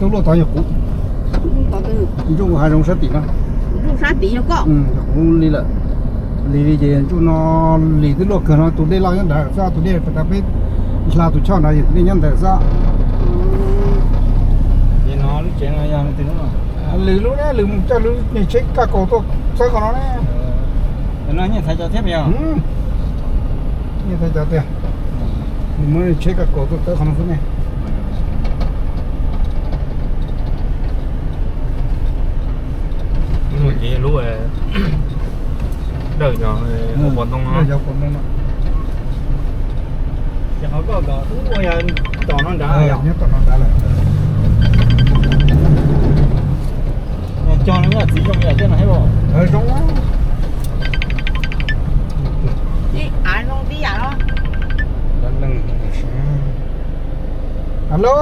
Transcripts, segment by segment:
Ntsuj luaj tod yog kuv. Ntsuj hav zoov sab tim no. Yog kuv li lawm. Lig li ces ntsuj no, lig twb luaj kawg no, tus dej loj nyob nrad xwb, tus dej pas tas peb hla tus choj nrad, tus dej nyob ntawd xwb. Lwm lub na, lwm mus coj lub niag tsheb kaj kaus tuaj txawb qhov no na. Nyiaj thaiv cov thiab, nyiaj thaiv cov tiag. Nws muab tsheb kaj kaus tuaj txawb qhov no xwb ne. Lub dawj cov, cov pos ntoo no. Ces qhov koj kom ub ua yog tom no nrad, nyob tom no nrad lawm. Cog no yog txiv zoo yam tej no thiab los? Zoo. Alo.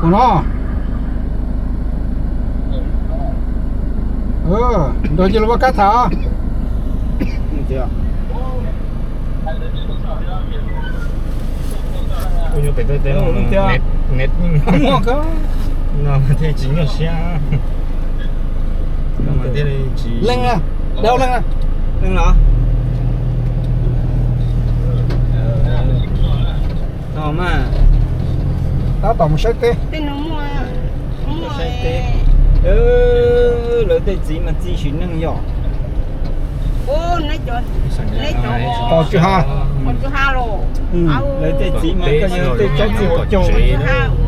Ua no. Nrog cia los ua kab tham. Ua nyuag pem teb no, no thiaj tsis nyuaj siab. Leej, dab leej na. Leej los? Tos mas. Tab tom mus saib teb. Saib teb. Lawv tej txiv mas txi sim neej yom. Tos tsw ha. Lawv tej txiv mas koj yog tej tsob txi hauv caug,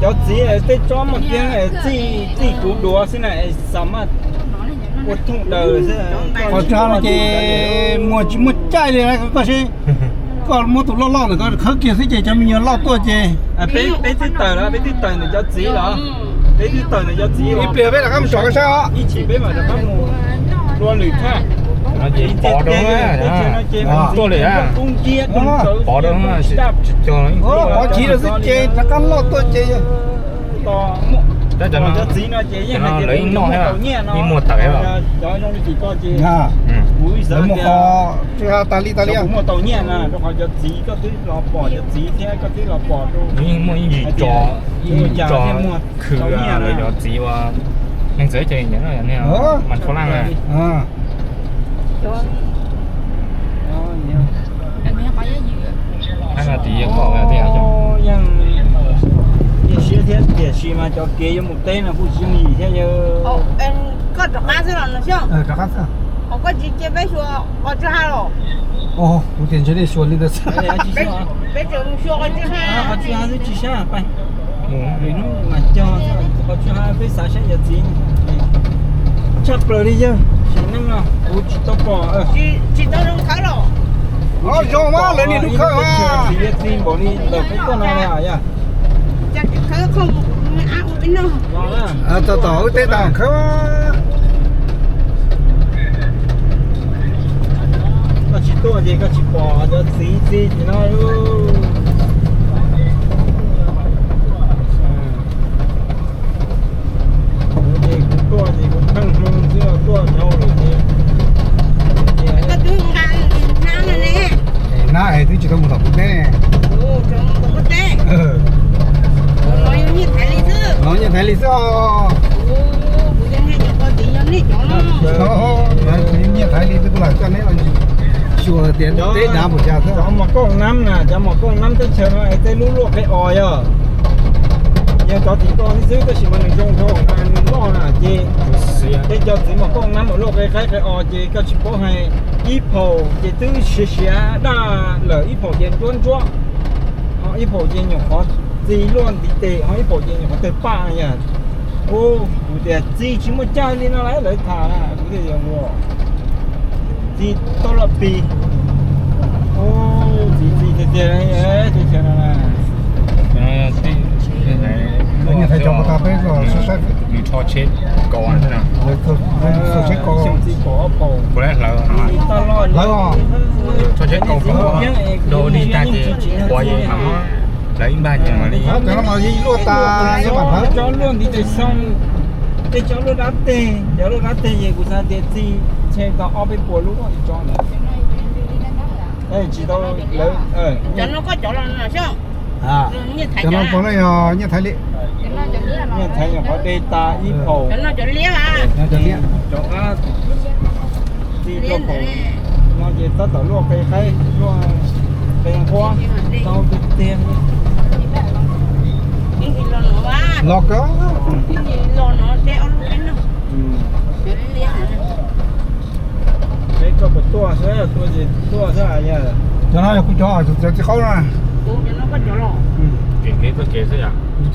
cov txiv tej tsob mas kiag txi kuv duav xwb na, xam maj ua thooj daws xwb. Qhov tsw ha no ces muag tsis muaj caij li koj seb. Koj muab tus loj loj ntawm koj khawb kiag xwb ces cov me nyuam loj tuaj ces. Peb twb tawm los, peb twb tawm ntawm cov txiv los? Peb twb tawm ntawm cov txiv. Ib pliag peb rov qab mus tsom koj saib os. Ib chim peb mam rov qab mus dua lwm thaj. Pov rau, pov rau, pov chiv rau xwb ces rov qab loj tuaj ces. Cov txiv no ces yeej hais tias lawv yeej noj thiab, yeej muag tawm. Cov zoo li koj ces kuv xav tias tsw ha tas li tas li, kuv muag tau nyiaj na, rau qhov cov txiv koj twb los pom, cov txiv thiab koj twb los pom rau. Yeej muaj ib yim tso, ib yim tso khw lawv cov txiv ua neeg txawv ces nyiam mas txhua laj na. Yeej siab thiab tiam sis mas cov kev yuav mus teb no kuj tsis yooj yim thiab yawg. Koj rov qab xwb los no xyov. Rov qab xwb. Koj tsis cia peb xyuas qhov tsw ha los? Kuv tias ntshe nej xyuas li ntawd xwb. Qhov tsw ha xwb tsis sab. Lwm hnub mas cog qhov tsw ha peb xav saib cov txiv. Tshaj plaws li yawg, sim neej no kuv tsis tau pom. Tsis tau zoo khawb los? Zoo mas lawv niaj hnub khawb mas. Txiv npaum li ntawm peb tuaj no yog. Tos tos wb teb tas khawb. Koj tsis tuaj ces koj tsis pom cov txiv txiv no. Kuv ces kuv tuaj ces kuv pheej hmoo xwb, tuaj dhau lawm ces. Nab es twb tsis tau mus tom kuv teb. Los nyiaj thaiv li xwb os. Nyiaj thaiv li twb kuv lam coj neb los xyuas tias teb dav npaum cas xwb. Cov mos kooj nab na, cov mos kooj nab teb chaws no es tej lub luaj qe os yog. Yog cov txiv to li xwb tab sis mas nws zoo dhau mas nws loj na ces. Tej cov txiv mos kooj nab mas luaj qe qaib qe os ces koj tsis paub hais. Ib phaum ces twb siav siav daj lawm, ib phaum ces ntsuab ntsuab, ho ib phaum ces nyuam qhuav txi luaj ntiv tes, ho ib phaum ces nyuam qhuav tawg paj na yog. Ub, kuv tias txi tsis muaj caij li no lawv tham na, kuv tias yog ua txi toj loj pis. Ub, txi txi tiag tiag teb chaws no na. Nws rho tsheb kaus, kuv lawv hlawv, hlawv os. Rho tsheb kaus rau ua dog dig tag ces quav ces mam hlawv ib npag ces mam li. Cov no mas yeej luaj tas, yeej mam hlawv. Cov luaj ntiv tes xoo, tej cov luaj dab teg, cov luaj dab teg ces kuv xav tias txi ntshe tau ob peb puas lub ib tsob ntawd. Tsis tau lawv. Cov no koj cov los xyov. Cov no puas no yog nyiaj Thaib Liab? Nyiaj Thaib yog qhov dej tas ib phaum. Cov qab txi rau phaum no ces tab tom luaj qe qaib, luaj qe nquab, tau tiag tiag. Los kawg. Peb koj puas tuaj xwb, tuaj ces tuaj xwb yog. Cov no yog kuv cov, cov txiv qaub no. Kuv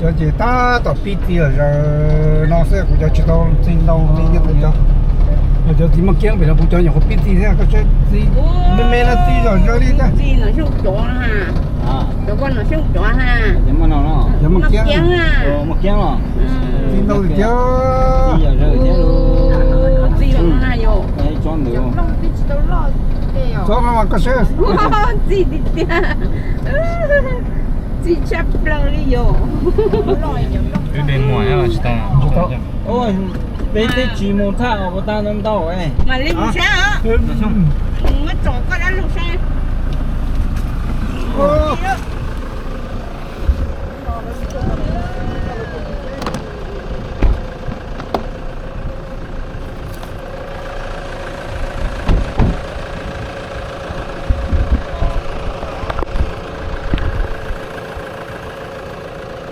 cov ces tab tom pib txiv lawm, zaum no xwb kuv cov tsis tau txiv ntau li cov. Cov txiv maj kiab pem no kuv cov nyuam qhuav pib txiv thiab, koj saib txiv me me no txiv zom zaws li thiab. Cov maj kiab, txiv ntau li thiab. Txiv no mas koj saib. Txiv tshaj plaws li yom. Peb tsis mus thaj os, puas tag ntau ntau. Mam li mus saib os. Muab tsom koj dab laug saib.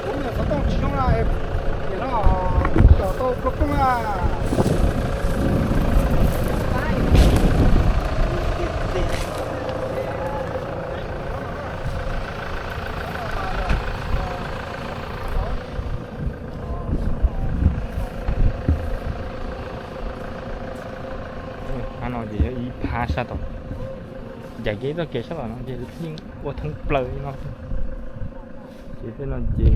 Kuv nyuam qhuav tooj tsis zoo na, ces no tsom tau pluag plooj na. Phab no ces yog ib phab sab tom, ncaim kiag txoj kev sab tom no ces yeej ua thoob plaws li no. Ces tej no ces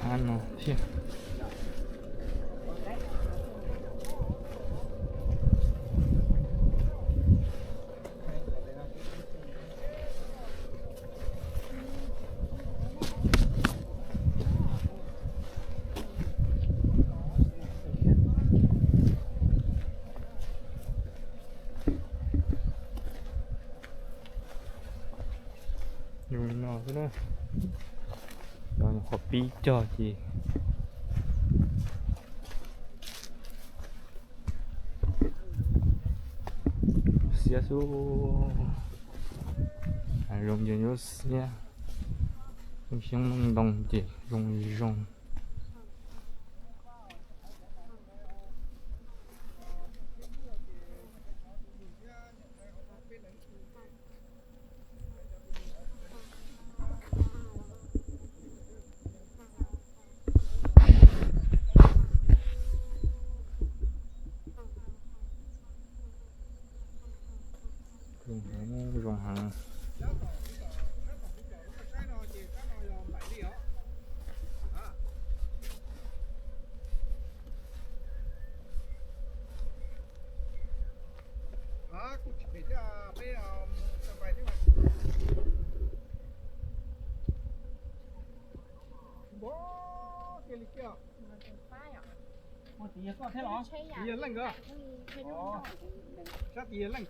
Phab no thiab. Zoo li no xwb na. Cov nyuam qhuav pib cog ces xiab xwb. Zoo ces yuav xiab. Xyoob xyoob ntoo ntoo ces zoo zoo. Zoo heev. Ua tias yog koj thiab los? Tias yog leej nkawd. Sab tias yog leej.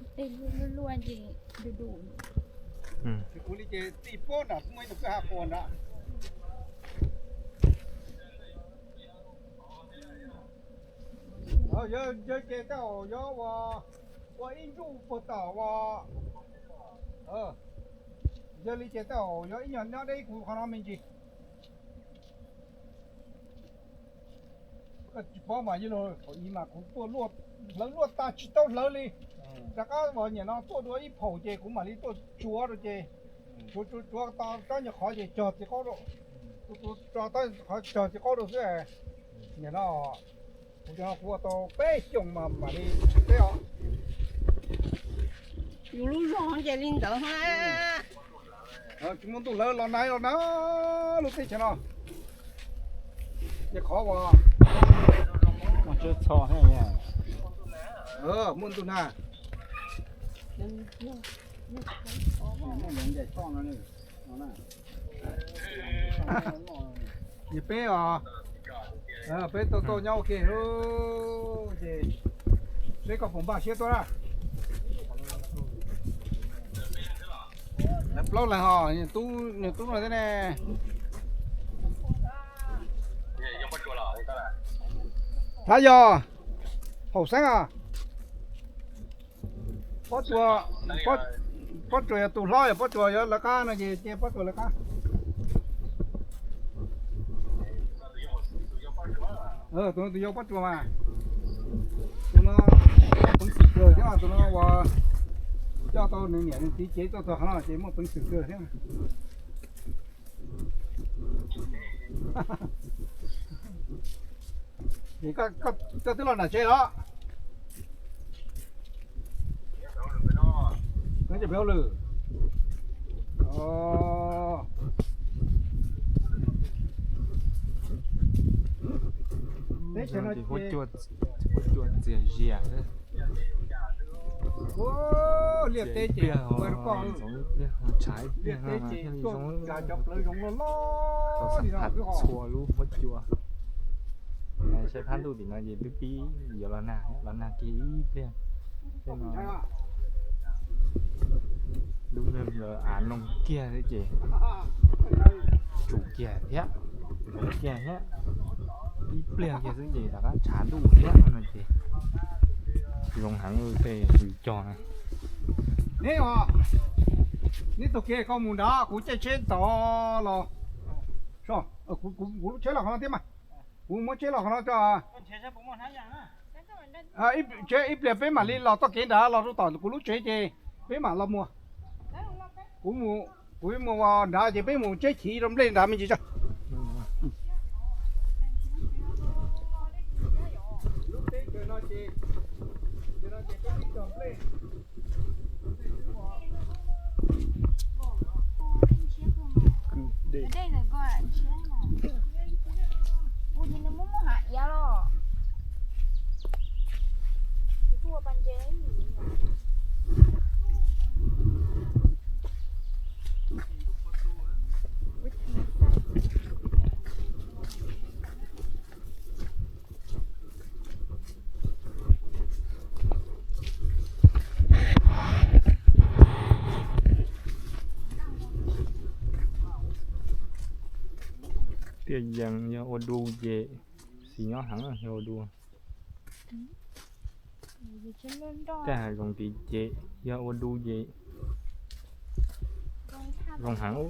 Kuv li ces txij pob nram muaj ib tug kwj ha quas nrad. Yog ces tej zaum yuav ua ib ntsuj puag tom ua, yog li ces tej zaum yuav ib nyuag nyob deb kuv qhov no me ntsis. Koj tsis paub mas yog thaum ub mas kuv tuaj luaj, hlawv luaj tag tsis tau hlawv li. Rov qab uas niam no tuaj dua ib phaum ces kuv mam li tuaj tsuav rau ces tsuav tsuav tsuav tau rab nyuag qhov ces cog txiv qaub rau. Tsuav tsuav tau qhov cog txiv qaub rau xwb. Niam no kuv cov no kuv ua tau peb xyoos mas mam li teb os. Yus lub zog ces li ntawd ha. Tsis muaj ntuj hlawv los nag los nag lub teb chaws no. Ces qhov uas Muaj ntuj nag. Ces peb os, peb tau tau nyob ua ke ces peb koj puas npaj siab tuaj na. Lawv plaub leeg os, nws tub no thiab ne. Thab yog, haum xeeb os. Pob Tsuas, Pob Tsuas yog tus hlob, yog Pob Tsuas yog lawv qab no ces cia Pob Tsuas lawv qab. Tus no tus yau Pob Tsuas mas, tus no muaj peev xwm kawg thiab, tus no uas coj tau nws niam nws txiv cev tuaj txog qhov no ces muaj peev xwm kawg thiab. Es koj twb los nram tsev los? Peb cov peb hauj lwm. Teb chaws no ces huab cua txias zias. Liaj teb ces tshav ib pliag, liaj teb ces tuaj cas cov plawv zoov loj loj li no xwb ho. Txhua lub huab cua. Saib phab ntuj tim no ces twb pib yuav los nag, los nag kiag ib pliag. Lub neej av noog kiag xwb ces tsum kiag thiab, zoov kiag thiab. Ib pliag kiag xwb ces rov qab tshav ntuj thiab no ces zoo heev tej yus cog na. Neb os, neb taug kev koj mus nrad, kuv caij tsheb tod los. Kuv lub tsheb los qhov no thiab mas. Kuv muab tsheb los qhov no tso. Ib pliag peb mam li los txoj kev nrad los rau tom kuv lub tsev ces peb mam los muag. Kuv mus, kuv mus nrad ces peb mus tseb chiv rau nplej nrad me ntsis tso. Tiaj yees yog ua du ces xis nyob heev yog ua du. Tej hav zoov tid ces yog ua du ces zoo heev.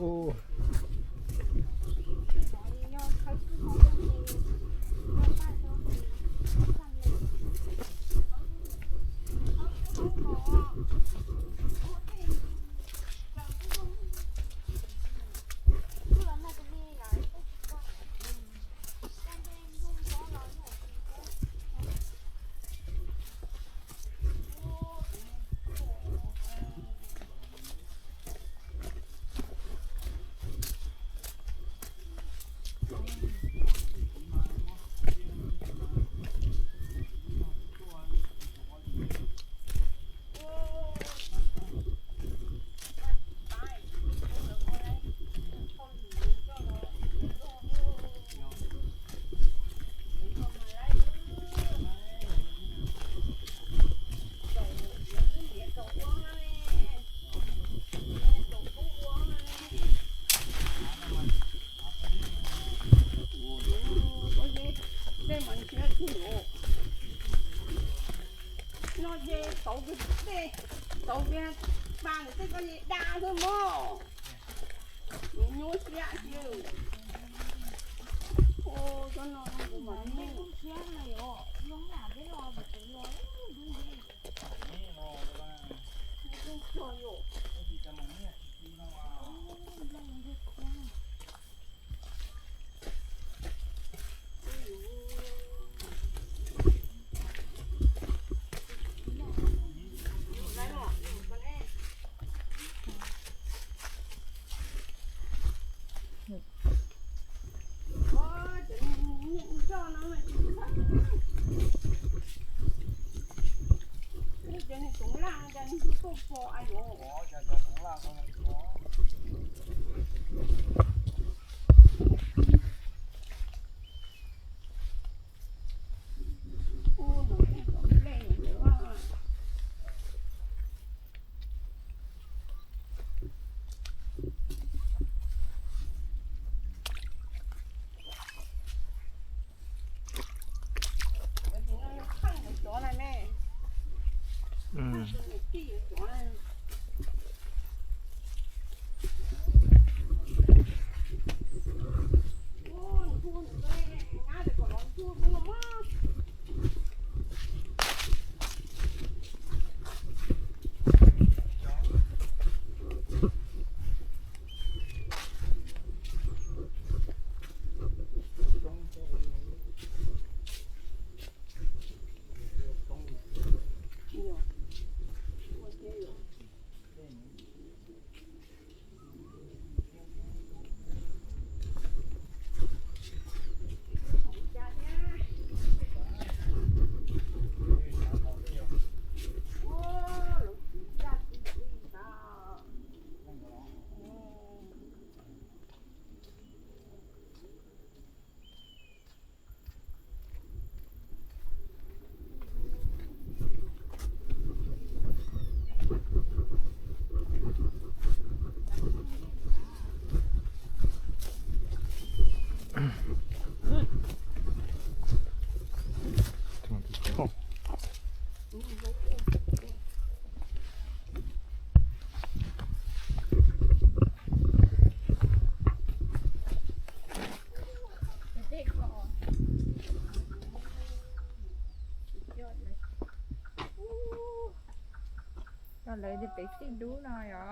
No ces tauv kiag tej, tauv kiag pa ntawm tej ko ces da xwb mog. Nyuaj siab tiag. Ua cov no kuv mam li. Lawv tias pem tij dub no yom.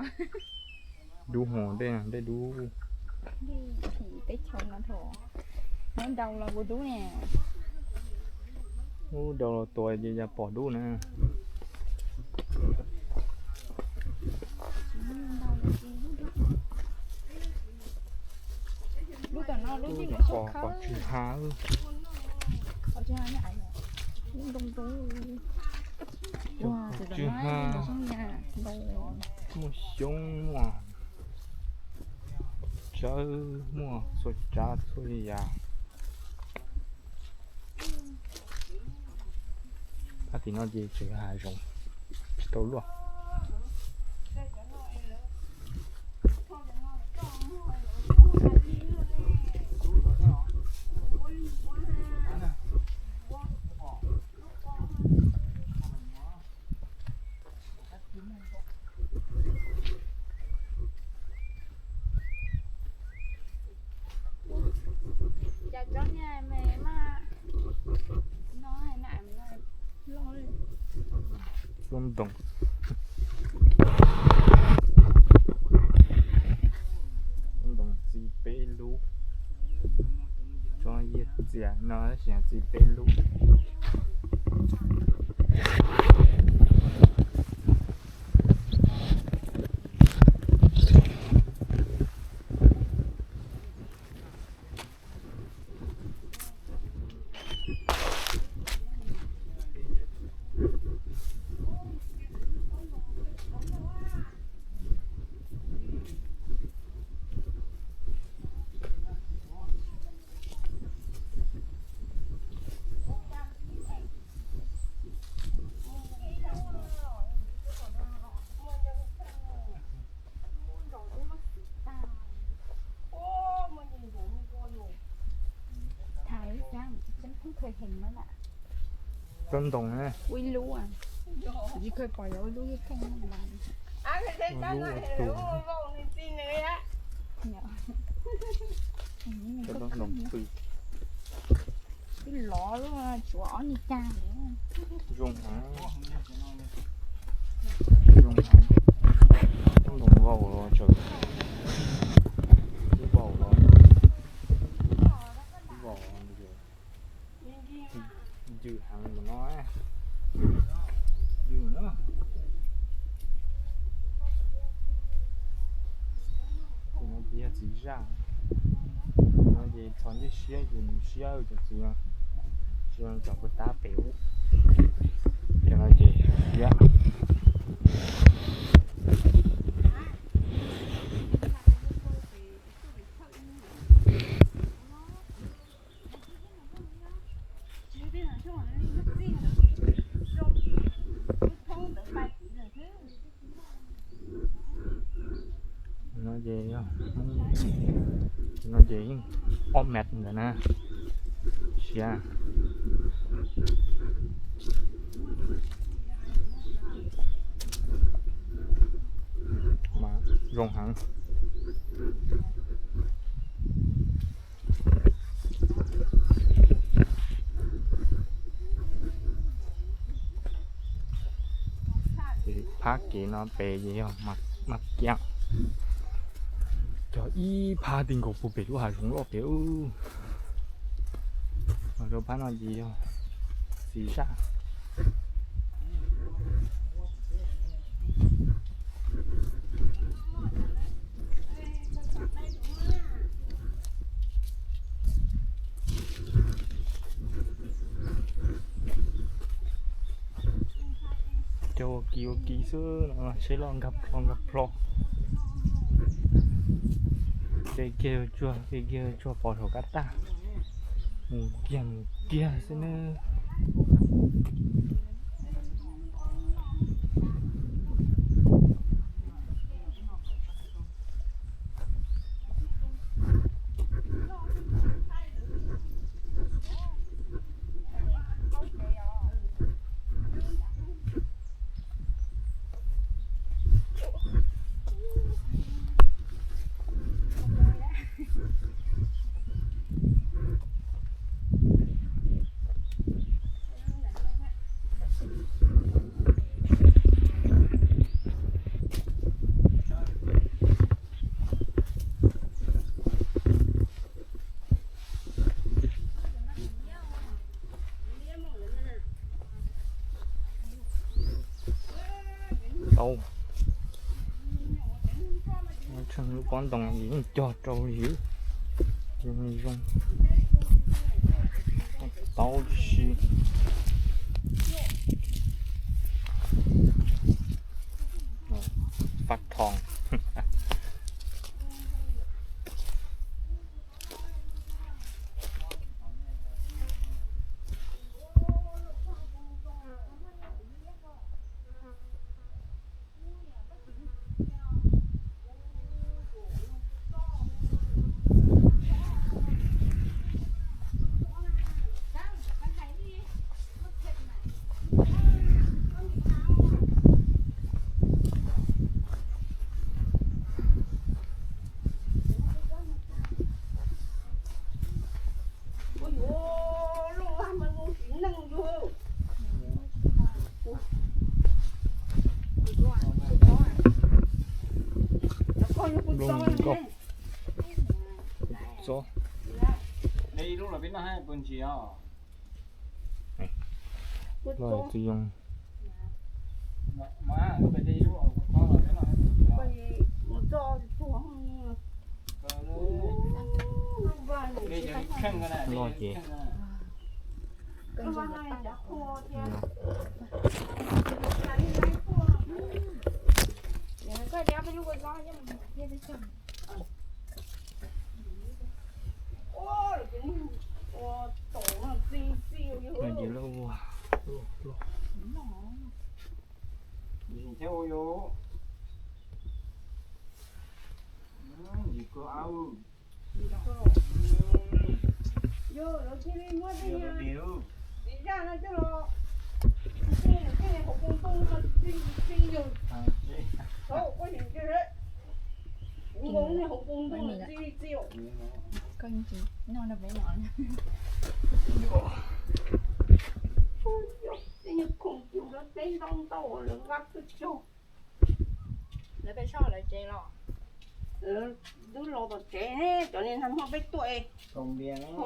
Dub hos dej, dej dub. Dej teb chaws no thaum nyob ntau los kuj dub ne. Ub, dau los tua ces yog pom dub na. Lub tom no lub yeej pom tsw ha. Lub ntoo ntoo. Tsw ha. Muaj xyoob, muaj tsawb, muaj txhua tsav txhua yam. Phab tim no ces tseem hav zoov, tsis tau luaj. Lub ntoo, lub ntoo txi peb lub, tso yias txias no tab sis txi peb lub. Lub ntoo na. Ib lub, tsis kheev pom yuav ua lub ib kheej. Ua lub ua tus. Cov lub ntoo pw. Twb lov lub tsuav ob niag cag. Zoo heev. Zoo heev. Lub ntoo vau los tsawv. Lub vau los, lub vau los ncw heev mus no. Ncw na. Tus no ces yog txiv zaj. Tus no ces txhos ncej siab ces nws siab cov txiv no. Tsis zoo cov puag ta pem ub. Cov no ces siab. No ces yeej ob mev ntawd na. Siab. Mas zoo heev. Ces phab kev no pem ces yog Mas Kiam. Cog ib phab ti nkaus puag pem lub hav zoov loj pem ub. Mas rau phab no ces yog Xis Zaj. Cog ua kis ua kis xwb no, seb loj nkag plho nkag plho. Tej kiag tsuag, tej kiag tsuag pov saum kab tag. Mus kiag mus kiag xwb nawb. Tau. Tshee lub pob ntoo yeej cog rau li zoo li zoo. Tau tib si. Faj thoo. Zoo nkauj. Txob. Loj twb zoo. Loj ces. Ces loj, loj, loj. Lawv peb soj lawv tsev los? Twb los tom tsev ne, cov niag nag hmo peb tuaj, haus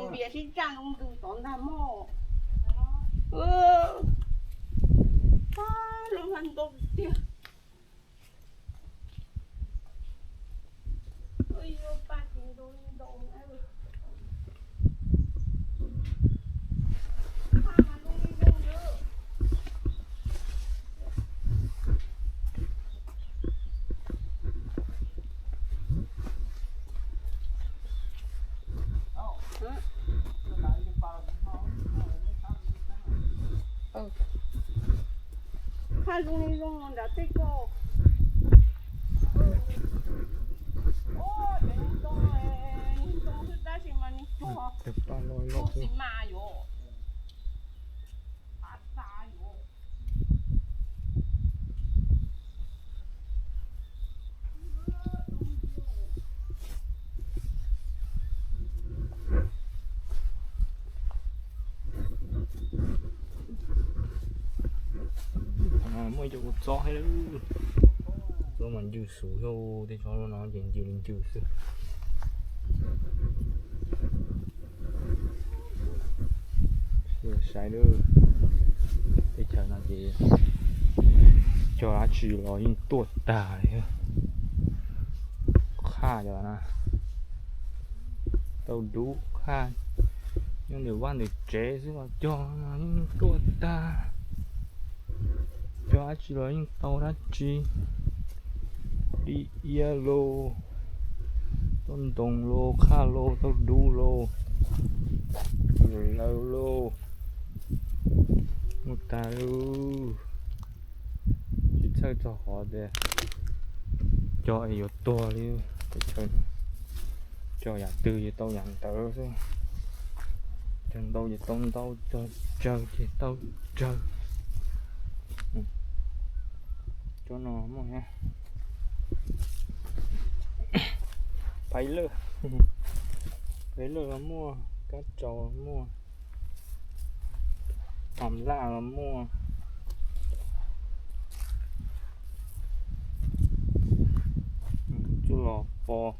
npias sib tsaj ntws tod ntag mog. Lub hnab ntau tiag. Phaj zoo li zoo nrad tej ko. Tus paj loj loj xwb. Muaj ib co kuv txob thiab, txob mas ncw xuv thiab, tej tsob no ces ncw li ncw xwb. Saib lawm, teb chaws no ces cog dab tsi los yeej tuaj tag li. Qhaj cov na, tau dub qhaj nyob ntawm vaj ntawm tsev xwb los cog no yeej tuaj tag. Cog dab tsi los yeej tau dab tsi. Dib iab lauj, tau ntoo lauj, qhaj lauj, tau dub lauj, lawm lauj, muaj tag lauj. Tsis txhawj txog qhov tias cog es yuav tuag li. Teb chaws cog yam twg ces tau yam ntawd xwb. Cog ntau ces tau ntau, cog tsawg ces tau tsawg. Cov no muaj thiab, pais lawj, pais lawj los muaj, kab tsaus los muaj, ham laj los muaj, txuj lom pos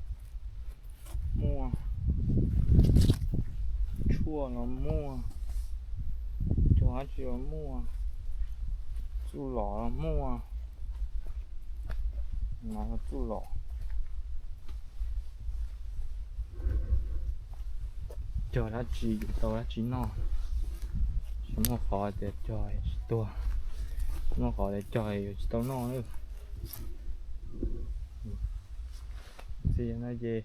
muaj, tshuaj los muaj, cog dab tsi los muaj, txuj lom los muaj, no txuj lom. Cog dab tsi yuav tau dab tsi noj. Tsis muaj qhov tias cog tsis tuag, muaj qhov tias cog yuav tsis tau noj na. Txiv no ces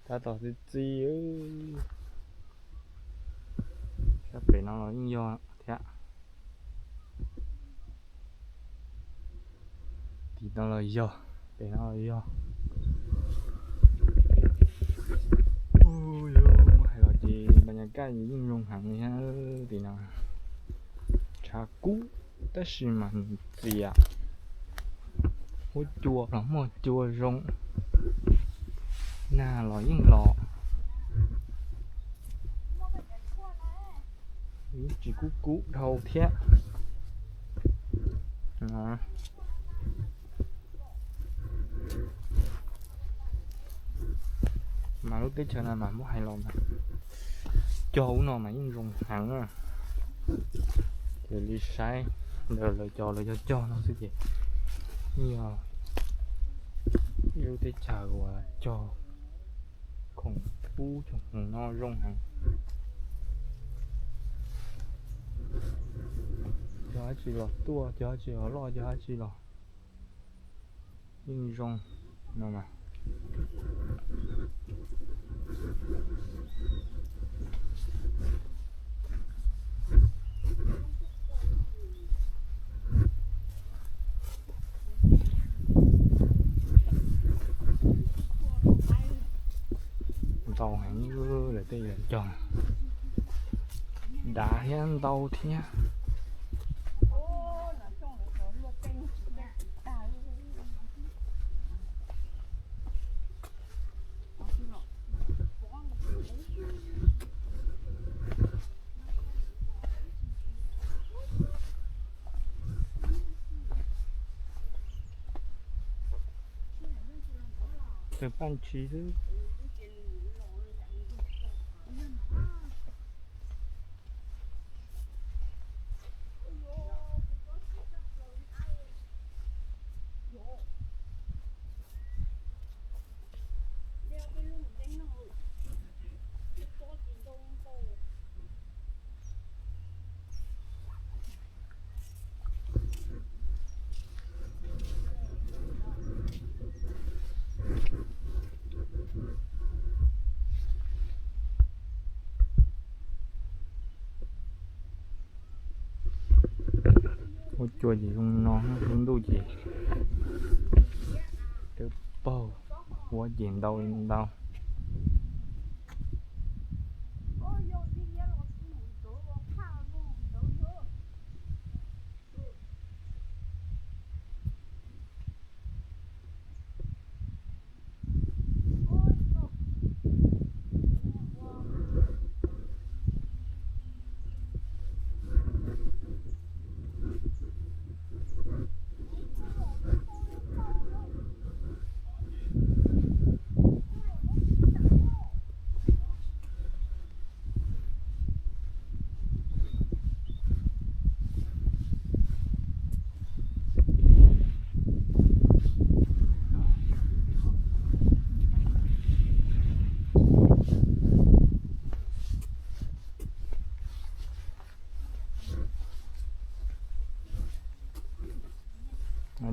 tab tom txiv txiv. Sab pem no los yeej yog thiab. Tim no los yog, pem no los yog. Ua, yuav muab hais los ces npa nyas kaj yeej zoo heev li thiab. Tim no tshav kub tab sis mas nws txias. Huab cua los muaj cua zoo, nag los yeej los, yeej tsis kub kub dhau thiab. Mas lub teb chaws no mas muab hais los mas cog ub no mas yeej zoo heev na. Ces li saib ntawm lawv cov lawv cog cog no xwb ces yeej yog ib lub teb chaws uas cog khoom ub khoom no zoo heev. Cog dab tsi los tuaj, cog dab tsi los loj, cog dab tsi los yeej zoo no mas. Ntau heev lawm tej yam cog, dav thiab ntau thiab. Tawg paj ntshis xwb. Huab cua ces zoo no, lub ntuj ces dawb paug. Ua ces ntau li ntau.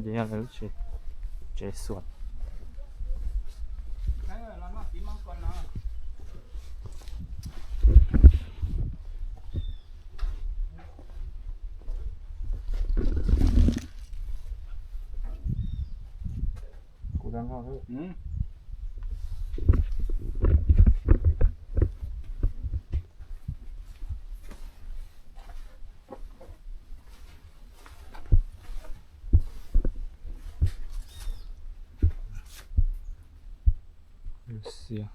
Ces yog lawv lub tsev, tsev xuas. Kuv dag noj. Xiv.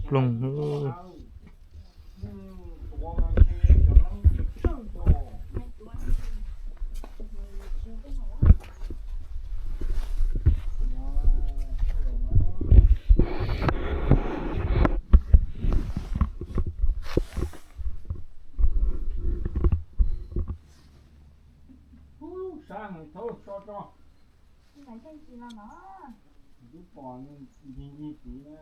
Ploog. Sab heev, thaub so tso. Twb pom ncig ncig tid na.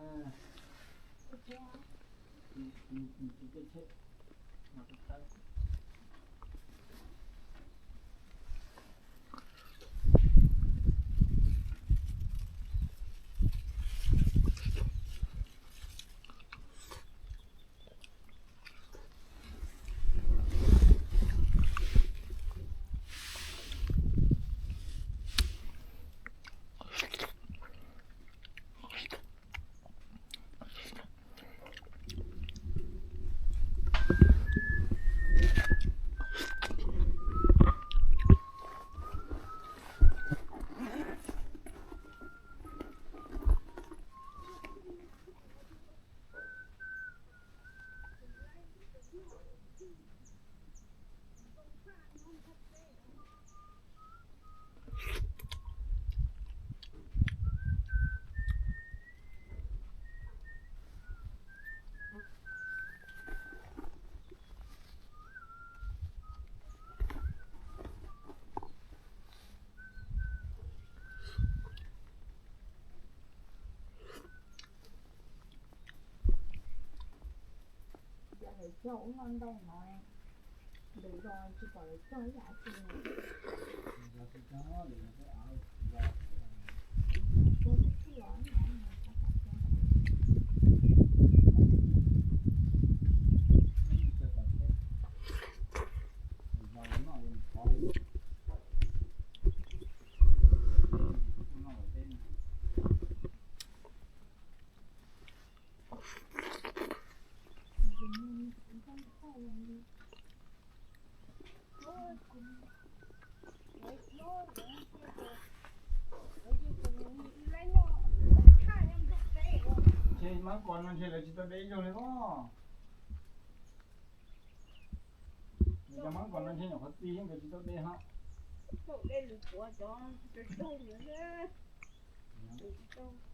Cov lawv cog ub no ntau no, lawv los tsis pom lawv cog ib yam li. Ntshe mab kos no ntshe lawv tsis tau de ib zaug li os. Cov mab kos no ntshe nyuam qhuav txi xwb nkawd tsis tau de hos.